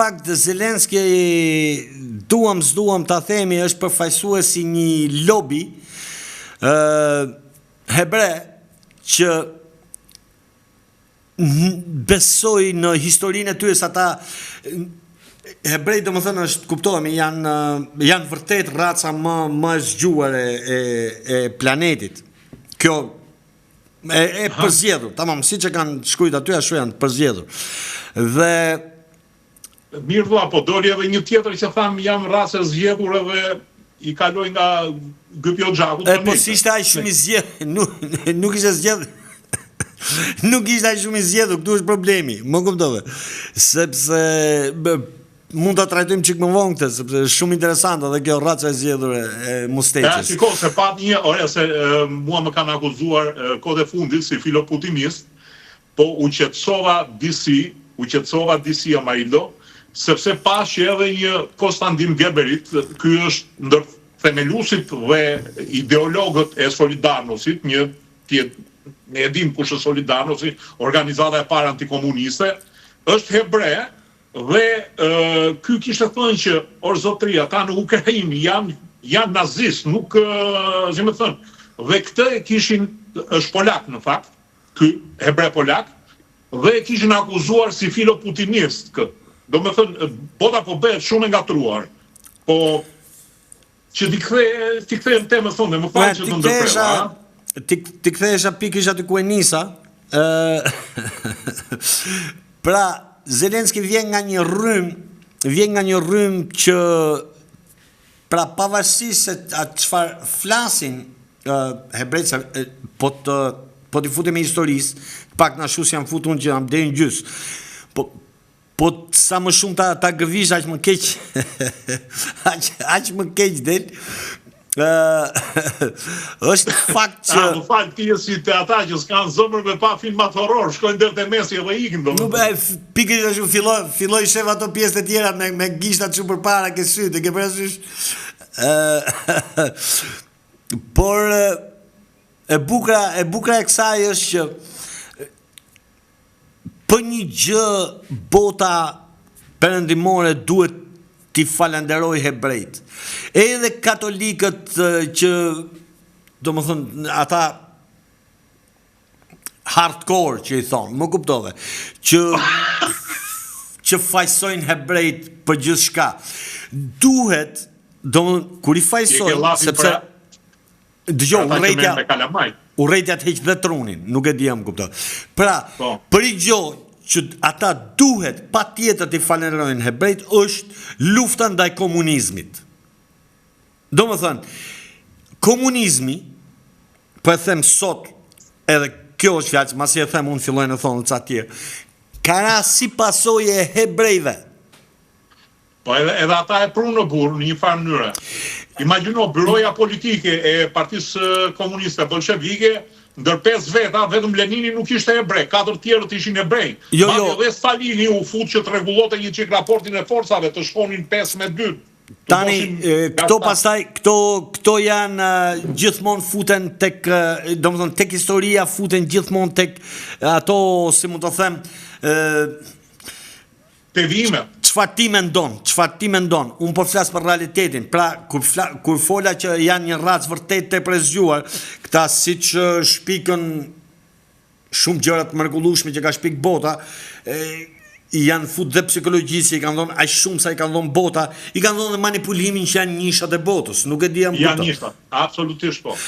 Fakt Zelenski duam s'duam ta themi është përfaqësues i një lobi ë hebre që besoj në historinë e tyre se ata hebrejt domethënë është kuptohemi janë janë vërtet raca më më e zgjuar e e, e planetit. Kjo e, e përzgjedhur, tamam siç e kanë shkruajt aty ashtu janë të përzgjedhur. Dhe Mirë vlla, po doli edhe një tjetër që tha jam racë e zgjedhur edhe i kaloi nga gypi i oxhakut. E po si ishte ai shumë i zgjedhur, nuk nuk ishte zgjedhur. Nuk ishte ai shumë i zgjedhur, këtu është problemi, më kuptove. Sepse bë, mund ta trajtojmë çik më vonë këtë, sepse është shumë interesante edhe kjo raca e zgjedhur e, e E, musteqes. shiko, se pat një, ore, se e, mua më kanë akuzuar e, kohët e fundit si filoputinist, Po u qetësova disi, u qetësova disi Amarildo, sepse pashë që edhe një Kostandin Geberit, ky është ndër themeluesit dhe ideologët e Solidarnosit, një ti e ne e dimë kush është Solidarnosi, organizata e parë antikomuniste, është hebre dhe ky kishte thënë që or zotëri ata në Ukrainë janë janë nazistë, nuk si me thënë, dhe këtë e kishin është polak në fakt, ky hebre polak dhe e kishin akuzuar si filoputinist këtë. Domethënë bota po bëhet shumë e ngatërruar. Po që t'i kthe t'i kthehem temës tonë, më fal që të ndërpreva. Ti t'i kthehesha pikërisht aty ku e nisa. Ë Pra, Zelenski vjen nga një rrymë, vjen nga një rrymë që Pra pavarësisht se a çfarë flasin hebrejtë se po të po t'i futemi historisë, të paktën ashtu si jam futur unë që jam deri në gjys. Po po sa më shumë ta ta gëvish aq më keq. aq aq më keq del. Ë është fakt që A, më fal ti je si te ata që s'kan zemër me pa filmat horror, shkojnë deri te mesi edhe ikin domethënë. Nuk e pikërisht ashtu filloi filloi shef ato pjesët e tjera me me gishtat kështu përpara ke sytë, e ke parasysh? Ë por e bukura e bukura e kësaj është që Për një gjë bota perëndimore duhet t'i falenderojë hebrejtë. Edhe katolikët që domethënë ata hardcore që i thonë, më kuptove, që që fajsojnë hebrejtë për gjithçka. Duhet, domethënë kur i fajsojnë, sepse Dëgjo, urrejtja me kalamaj. Urrejtja të heq dhe trunin, nuk e di a më kupton. Pra, po. për një gjë që ata duhet patjetër t'i falenderojnë hebrejtë është lufta ndaj komunizmit. Domethënë, komunizmi, po e them sot, edhe kjo është fjalë, masi e them unë fillojnë e thonë ca tjerë, ka ra si pasojë e hebrejve. Po edhe edhe ata e prunë burrë në një farë mënyre. Imagjino byroja politike e Partisë Komuniste Bolshevike, ndër pesë veta vetëm Lenini nuk ishte hebre, katër të tjerët ishin hebrej. Jo, jo. Madje dhe Stalini u fut që të rregullonte një çik raportin e forcave, të shkonin 5 me 2. Tani këto pastaj këto këto janë gjithmonë futen tek domethënë tek historia futen gjithmonë tek ato si mund të them ë Devijime. Çfarë ti mendon? Çfarë ti mendon? Unë po flas për realitetin. Pra, kur fla, kur fola që janë një racë vërtet tepër e zgjuar, këta siç shpikën shumë gjëra të mrekullueshme që ka shpik bota, e, i janë fut dhe psikologjisë që i kanë dhënë aq shumë sa i kanë dhënë bota, i kanë dhënë dhe manipulimin që janë njëshat e botës. Nuk e di a më Janë njëshat, absolutisht po.